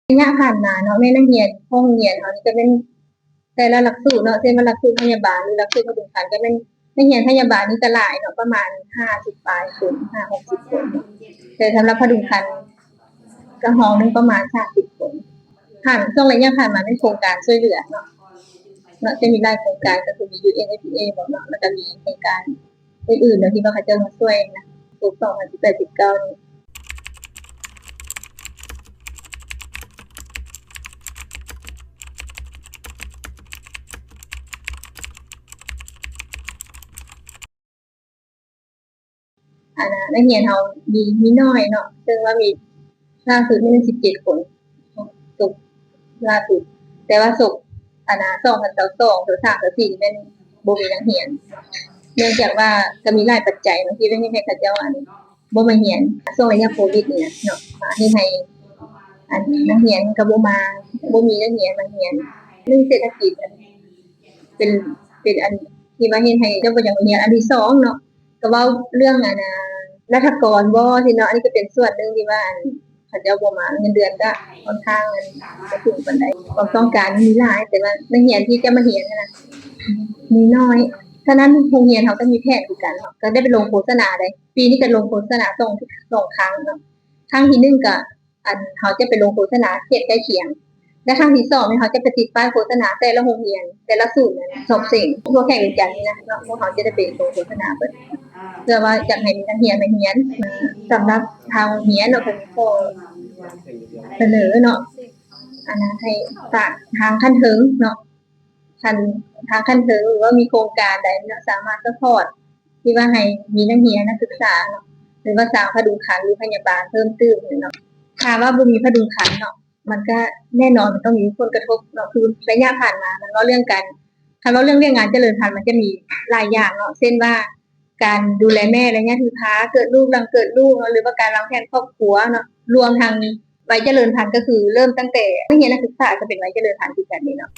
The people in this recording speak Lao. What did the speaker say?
ໄລຍະຜ່ານມາເນາະ ແມ່ນນັກຮຽນຂອງໂຮງຮຽນເຮົານີ້ກໍແມ່ນ ແຕ່ລະຫຼັກສູດເນາະ ເຊັ່ນວ່າຫຼັກສູດພະຍາບານ ຫຼື ຫຼັກສູດພະດຸງຄັນ ກໍແມ່ນນັກຮຽນພະຍາບານນີ້ກໍຫຼາຍເນາະ ປະມານຫ້າສິບປາຍຄົນ ຫ້າຫົກສິບຄົນເນາະ ແຕ່ສຳລັບພະດຸງຄັນກໍຫ້ອງໜຶ່ງປະມານສາມສິບຄົນ. ຜ່ານ ຊ່ວງໄລຍະຜ່ານມາແມ່ນໂຄງການຊ່ວຍເຫຼືອເນາະ ເນາະ ຈະມີຫຼາຍໂຄງການ ກໍຄືມີ ຢູເອັນເອັຟພີເອ ບໍເນາະ ແລ້ວກໍມີໂຄງການ ອື່ນໆເນາະ ທີ່ວ່າເຂົາເຈົ້າມາຊ່ວຍນະ ໂຄວິດສອງພັນສິບແປດ ສິບເກົ້ານີ້. ອັນນ່າ ນັກຮຽນເຮົາມີ ມີໜ້ອຍເນາະ ເຊິ່ງວ່າມີລ່າສຸດນີ້ແມ່ນສິບເຈັດຄົນ ສົກລ່າສຸດ ແຕ່ວ່າສົກ ອັນນ່າ ສອງພັນຊາວສອງ ເທື່ອສາມ ເທື່ອສີ່ນີ້ແມ່ນບໍ່ມີນັກຮຽນ ເນື່ອງຈາກວ່າກໍມີຫຼາຍປັດໄຈເນາະ ທີ່ເຮັດໃຫ້ເຂົາເຈົ້າ ອັນ ບໍ່ມາຮຽນ ຊ່ວງໄລຍະໂຄວິດນີ້ນະເນາະ ເຮັດໃຫ້ ອັນ ນັກຮຽນກໍບໍ່ມາ ບໍ່ມີນັກຮຽນມາຮຽນ ໜຶ່ງ ເສດຖະກິດ ອັນ ເປັນ ເປັນອັນທີ່ວ່າເຮັດໃຫ້ເຈົ້າບໍ່ຢາກມາຮຽນ. ອັນທີສອງເນາະ ກໍເວົ້າເລື່ອງ ອັນນ່າ ລັດຖະກອນບໍ ທີ່ເນາະ ອັນນີ້ກໍເປັນສ່ວນໜຶ່ງທີ່ວ່າ ອັນ ເຂົາເຈົ້າບໍ່ມາ ເງິນເດືອນກໍຄ່ອນຂ້າງ ອັນ ບໍ່ສູງປານໃດ ຄວາມຕ້ອງການມີຫຼາຍ ແຕ່ວ່ານັກຮຽນທີ່ຈະມາຮຽນຫັ້ນນະ ມີໜ້ອຍ. ສະນັ້ນໂຮງຮຽນເຮົາກໍມີແຜນຄືກັນເນາະ ກໍໄດ້ໄປລົງໂຄສະນາໄດ້ ປີນີ້ກໍລົງໂຄສະນາສອງ ສອງຄັ້ງເນາະ ຄັ້ງທີໜຶ່ງກໍ ອັນ ເຮົາຈະໄປລົງໂຄສະນາເຂດໃກ້ຄຽງ ແລະ ຄັ້ງທີສອງນີ້ເຮົາຈະໄປຕິດປ້າຍໂຄສະນາແຕ່ລະໂຮງຮຽນ ແຕ່ລະສູນ ອັນ ສອບເສັງ ທົ່ວແຂວງວຽງຈັນນີ້ນະເນາະ ພວກເຮົາຈະໄດ້ໄປລົງໂຄສະນາເບິດ ເພື່ອວ່າຢາກໃຫ້ມີນັກຮຽນມາຮຽນ. ສຳລັບທາງໂຮງຮຽນເນາະ ກໍຂໍສະເໜີເນາະ ອັນ ໃຫ້ຝາກທາງຂັ້ນເທິງເນາະ ຂັ້ນ ທາງຂັ້ນເທິງ ຫຼືວ່າມີໂຄງການໃດເນາະ ສາມາດຊັບພອດ ທີ່ວ່າໃຫ້ມີນັກຮຽນນັກສຶກສາເນາະ ຫຼືວ່າສາງພະດຸງຄັນ ຫຼືພະຍາບານເພີ່ມຕື່ມເນາະ. ຖ້າວ່າບໍ່ມີພະດຸງຄັນເນາະ ມັນກະແນ່ນອນມັນຕ້ອງມີຜົນກະທົບເນາະ ຄືໄລຍະຜ່ານມາ ມັນເວົ້າເລື່ອງການ ຄັນເວົ້າເລື່ອງວຽກງານຈະເລີນພັນ ມັນຈະມີຫຼາຍຢ່າງເນາະ ເຊັ່ນວ່າ ການດູແລແມ່ໄລຍະທີ່ພາເກີດລູກ ຫຼັງເກີດລູກເນາະ ຫຼືວ່າການວາງແຜນຄອບຄົວເນາະ ລວມທັງໄວຈະເລີນພັນ ກໍຄືເລີ່ມຕັ້ງແຕ່ນັກຮຽນນັກສຶກສາກໍເປັນໄວຈະເລີນພັນຄືກັນນີ້ເນາະ.